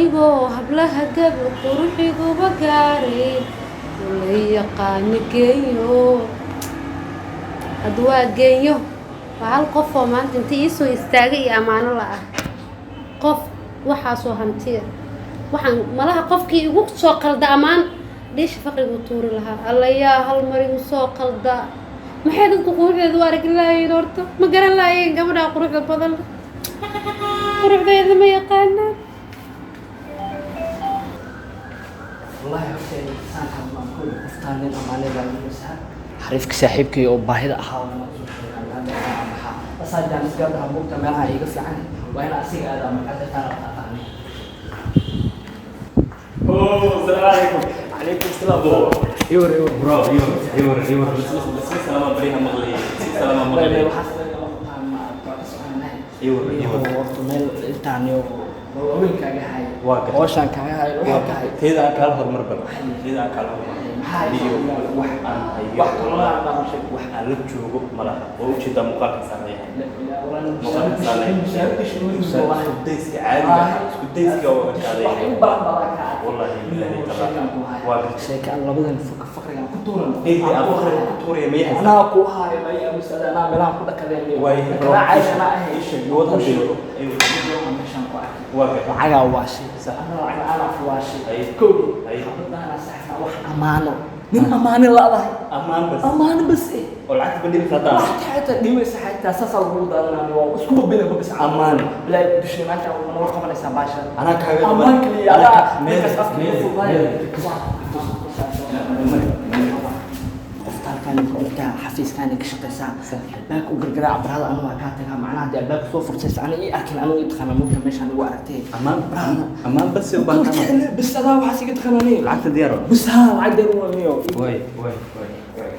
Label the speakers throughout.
Speaker 1: Anigoo hablaha gaba quruxiguba gaaray, la yaqaano geeyo. Hadda waa geeyo, waa hal qof oo maanta inta iisoo istaagay iyo ammaano la ah. Qof waxaasoo hantiya waxaan malaha, qofkii igu soo qalda ammaan dhiisha faqrigu tuuri lahaa. Allayaa, hal mar igu soo qalda. Maxay dadku quruxdeeda u aragi lahaayeen? Horta ma garan lahaayeen gabadhaa quruxda badan? Quruxdeeda ma yaqaanaan.
Speaker 2: Wallahi horta insaan hadlaan ku qoftaan nin amaanada lagu xariifka saaxiibkay oo baahida ahaa waa soo sheegaa maxaa asaa jaanis gabdhaha buugta meelaha iiga fiican waa in asiga aada ama cadda taana.
Speaker 3: Oh, السلام عليكم.
Speaker 2: Calaykum asalaam. Iwar, iwar.
Speaker 3: Bro, iwar, iwar, iwar. بس سلامة بريها مغلية. سلامة مغلية. Iwar, iwar.
Speaker 2: Horta meel intaan iyo waaweyn kaaga hay.
Speaker 3: Waa gartay.
Speaker 2: Hawshaan kaaga hay waxaa tahay.
Speaker 3: Teeda aan kaala hormar bal. Teeda aan kaala hormar.
Speaker 2: Maxaa
Speaker 3: Iyo wax aan hayo.
Speaker 2: Wax kaloo aan dhaqan sheeg.
Speaker 3: Wax aan la joogo ma laha. Oo ujeedaa muuqaalka saameeya. Muuqaalka saameeya. Isku dayska caadiga ah. Isku dayska oo adkaaday. Wallahi billahi taala. Waa gartay.
Speaker 2: Sheeka aan labadan faqrigan ku tuuran.
Speaker 3: Eedii aan faqriga ku tuuraya miyaha?
Speaker 2: Anaa ku haayo may amusada, anaa meelaha ku dhaqadeen.
Speaker 3: Waay, bro.
Speaker 2: Raacaysa anaa ahay.
Speaker 3: Ii sheeg, wad hadda.
Speaker 2: Meeshaan ku arkay.
Speaker 3: Waa gartay.
Speaker 2: Lacagaa waashay, anaa lacag anaa fuwaashay.
Speaker 3: Ay.
Speaker 2: Kowdi
Speaker 3: Ay.
Speaker 2: xabadaana saxna wax amaano nin amaani la'dahay.
Speaker 3: Ammaan bas.
Speaker 2: Amaano bas eh.
Speaker 3: Oo lacagta bandhigi kartaa.
Speaker 2: Wax xataa dhiibaysa, xataa saasaa lagu daadanaa, waa isku babina babis
Speaker 3: Ammaan.
Speaker 2: Bilaa dushay maanta waa nala qabanaysaa baasha.
Speaker 3: Anaa kaaga qaban.
Speaker 2: Amaan kaliya
Speaker 3: Anaa
Speaker 2: adaa
Speaker 3: meel-
Speaker 2: ninkaas afka
Speaker 3: meel-
Speaker 2: igu fududaay.
Speaker 3: Meel.
Speaker 2: Qofta halkaan ku jirtaa, xafiiskaani ka shaqaysaa, albaabka u gargaraac barada. Anu waa kaa tagaa macnaha haddii albaabka soo fursaysa ana ii arkin, anu ii taqaana mugta meeshaan igu aragtay.
Speaker 3: Ammaan, ammaan bas u baahan.
Speaker 2: Bas adaa waxaas iga taqaananiyo.
Speaker 3: Lacagta diyaar waa.
Speaker 2: Bas haa, lacag deer waa niyo.
Speaker 3: Way, way, way, way.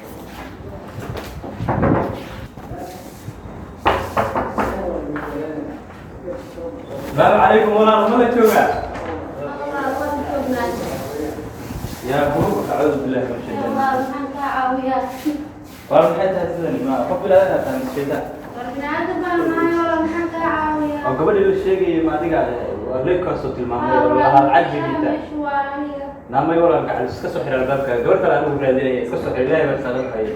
Speaker 3: السلام عليكم ولا ما joogaa؟ يا هو، أعوذ بالله من الشيطان.
Speaker 1: Maxaan kaa caawiyaa?
Speaker 3: Waa maxay tahay sidani? Ma qof ilaahay tahay shaytaan?
Speaker 1: War biniaadam baan nahay walaal, maxaan kaa caawiyaa?
Speaker 3: Oo gabadhii la sheegayay ma adiga waa leebkaasoo tilmaamay oo lahaa lacag bidita?
Speaker 1: Meeshu waa aniga.
Speaker 3: Naamay, walaalka cali, iska soo xira albaabka. Gabar kale anigu raadinaya, iska soo xira. Ilaahay baa saaran hayay.